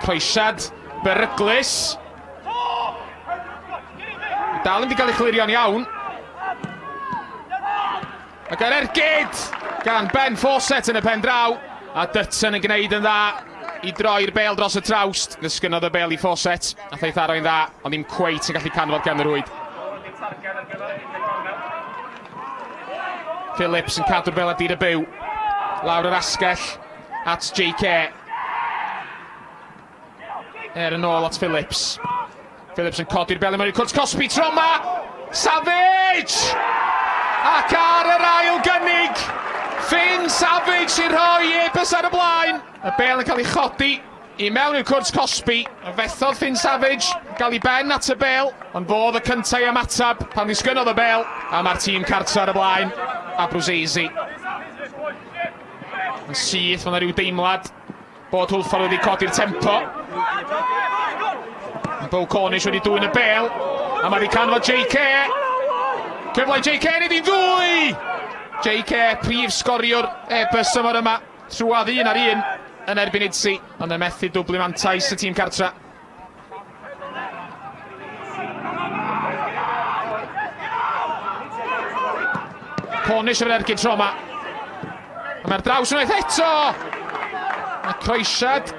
Croesiad beryglus. Dal ddim wedi cael ei chlirio'n iawn. Ac yr ergyd gan Ben Fawcett yn y pen draw. A Dutton yn gwneud yn dda i droi'r bel dros y trawst. Ddisgynnodd y bel i Fawcett, a ei tharo'n dda, ond ddim cweit yn gallu canfod gan y rwyd. Phillips yn cadw'r bel ar dir y byw. Lawr yr asgell at JK. Er yn ôl at Phillips. Phillips yn codi'r bel i mewn i'r cwrt cosbi tro yma. Savage! Ac ar yr ail gynnig, Finn Savage sy'n rhoi Airbus ar y blaen. Y bel yn cael ei chodi i mewn i'r cwrt cosbi. Fethodd Finn Savage gael ei ben at y bel, ond fodd y cyntaf i ymateb pan ddisgynnodd y bel, a mae'r tîm cartra ar y blaen. Abruzzese. Yn syth, mae yna rhyw deimlad bod Hwlffordd wedi codi'r tempo. Bo Cornish wedi dwyn y bel, a mae wedi canfod JK. Cyfle i JK nid i'n ddwy! JK, prif sgoriwr Airbus tymor yma, trwadd un ar un yn erbyn Idsi, ond yn methu dwblu mantais y tîm cartra. Cornish efo'r ergyd tro yma. A mae'r draws unwaith eto! Mae croesiad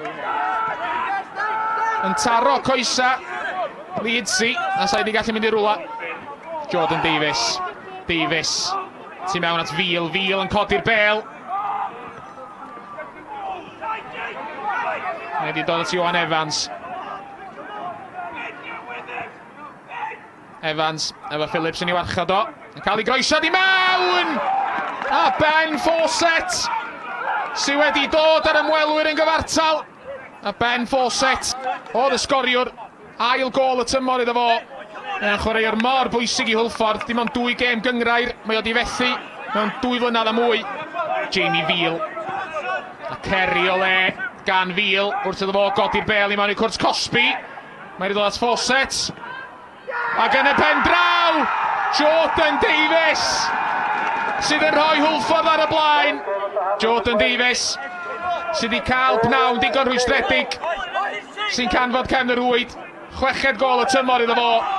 yn taro coesa Leedsi, a sa'i wedi gallu mynd i rwla. Jordan Davies. Davies. Tu mewn at Fil. Fil yn codi'r bel. Mae wedi dod at Johan Evans. Evans efo Phillips yn ei warchod o. Yn cael ei groesiad i mewn! A Ben Fawcett sydd wedi dod ar ymwelwyr yn gyfartal. A Ben Fawcett oedd y sgoriwr. Ail gôl y tymor iddo fo. Mae'n chwaraewr mor bwysig i Hwlffordd. Dim ond dwy gêm gynghrair mae o 'di fethu mewn dwy flynedd a mwy. Jamie Veale. A ceri o le gan Veale wrth iddo fo godi'r bêl i mewn i cwrt cosbi. Mae'n dod at Fawcett. Ac yn y pen draw, Jordan Davies sydd yn rhoi Hwlffordd ar y blaen. Jordan Davies sydd wedi cael pnawn digon rhwystredig sy'n canfod cefn y rhwyd. Chweched gol y tymor iddo fo.